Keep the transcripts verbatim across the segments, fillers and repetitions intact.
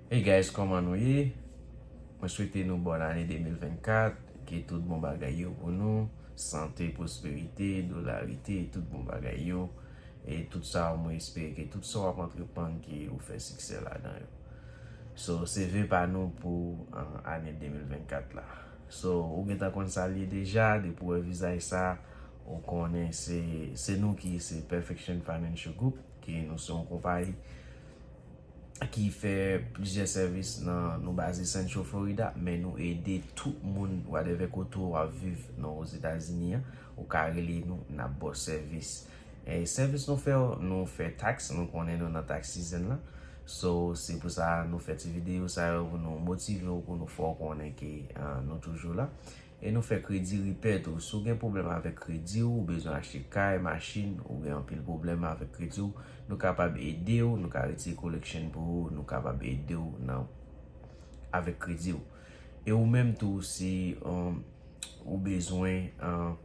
Hey guys, kòman nou ye? Mwen swete nou bòn ane de mil vennkat, ke tout bon bagay yo pou nou, sante, pwosperite, dolarite, tout bon bagay yo. E tout sa, mwen espere ke tout sa w ap antreprann, ke ou fè siksè ladan yo. So, se ve pa nou pou uh, ane de mil vennkat la. So, ou gentan konn sa l ye deja, depi w wè vizaj sa, ou konnen se, se nou ki se Perfection Financial Group, ki nou se yon konpayi ki fè plizyè sèvis nan, nou baze Central Florida, men nou ede tout moun, whatever kote w ap viv nan Ozetazini an, ou ka rele nou, n ap ba w sèvis. E sèvis nou fè, nou fè tax, nou konnen nou nan tax season la. So, se pou sa nou fè ti videyo sa yo pou nou motive w, pou nou fè w konnen ke uh, nou toujou la. E nou fè kredi ripè tou. Si w gen pwoblèm avèk kredi w, ou bezwen achte kay, machin, ou gen anpil pwoblèm avèk kredi w, nou kapab ede w, nou ka retire koleksyon pou ou, nou kapab ede w nan avèk kredi w. E ou menm tou, si um, ou bezwen uh,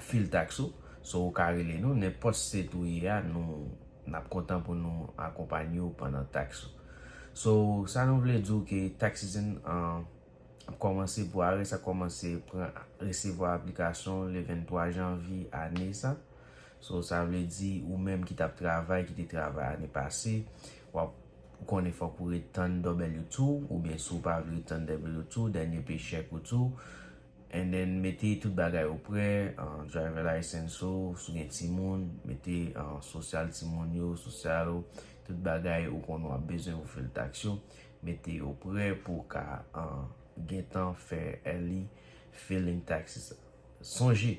fil tax ou, so ou ka rele nou, nenpòt state ou ye a, nou n ap kontan pou nou akonpanye w pandan tax ou. So, sa nou vle di w ke tax season uh, ap kòmanse pou IRS ap kòmanse pran resevwa aplikasyon le venntwa janvye ane sa. So, sa vle di ou menm ki t ap travay, ki te travay ane pase, w ap ou konnen fòk ou ret tann W two, oubyen si w pa vle ret tann W two, dènye pechèk ou tou. And then mete tout bagay ou prè, uh, driver license ou, si w gen timoun, mete uh, sosyal timoun yo, sosyal ou, tout bagay ou konn w ap bezwen pou fil tax yo, mete yo prè pou w ka uh, gentan fè early filing taxes. Sonje,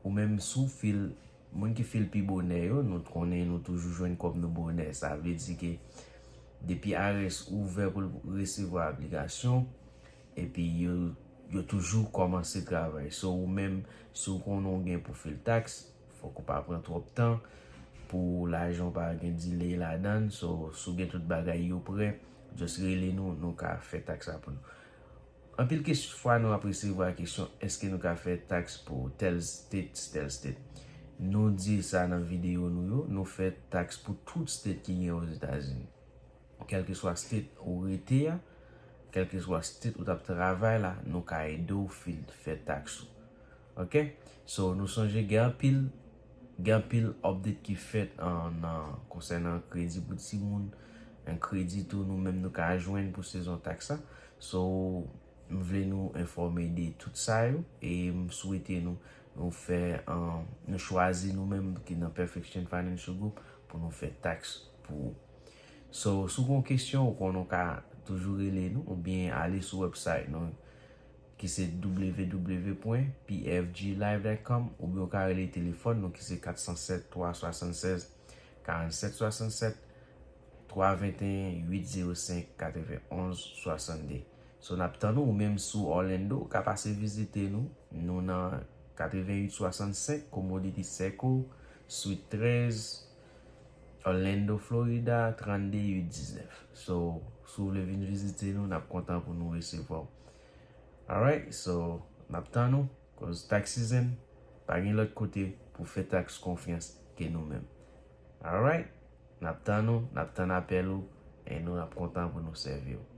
ou menm si w fil, moun ki fil pi bonè yo, nou konnen nou toujou jwenn kòb nou bonè. Sa vle di ke depi IRS ouvè pou l resevwa aplikasyon, epi yo, yo toujou kòmanse travay. So, ou menm, si w konnen w gen pou fil tax, fòk ou pa pran twòp tan pou lajan w pa gen delay ladan l. So, si w gen tout bagay yo prè, just rele nou, nou ka fè tax la pou nou. Anpil kes- fwa nou ap resevwa kesyon, èske nou ka fè tax pou tèl state, tèl state? Nou di sa nan videyo nou yo, nou fè tax pou tout state ki gen Ozetazini. Kèlkeswa state ou rete a, kèlkeswa state ou t ap travay la, nou ka ede w fil fè tax ou. Ok? So, nou sonje gen anpil, gen anpil update ki fèt an, nan, konsènan kredi pou timoun, en kredi tou nou menm nou ka jwenn pou sezon tax la. So, m vle nou enfòme de tout sa yo e m swete nou, nou fè, an, nou chwazi nou menm ki nan Perfection Financial Group pou nou fè tax pou ou. So, si w gen yon kesyon, ou konnen w ka toujou rele nou oubyen ale sou website nou ki se w w w pwen p f g live dot com oubyen w ka rele telefòn nou ki se kat san sèt twa swasannsèz karannsèt swasannsèt, twa venteyen uit zewo senk katrevenonz swasannde. So, n ap tann ou, ou menm si w Orlando, ou ka pase vizite nou. Nou nan katrevenn uit swasannsenk Commodity Circle, Suite trèz, Orlando, Florida, trannde uit diznèf. So, si w vle vin vizite nou, n ap kontan pou nou resevwa w. Alright, so, n ap tann ou, cause tax season, pa gen lòt kote pou fè tax konfyans ke nou menm. Alright, n ap tann ou, n ap tann apèl ou, e nou ap kontan pou nou sèvi w.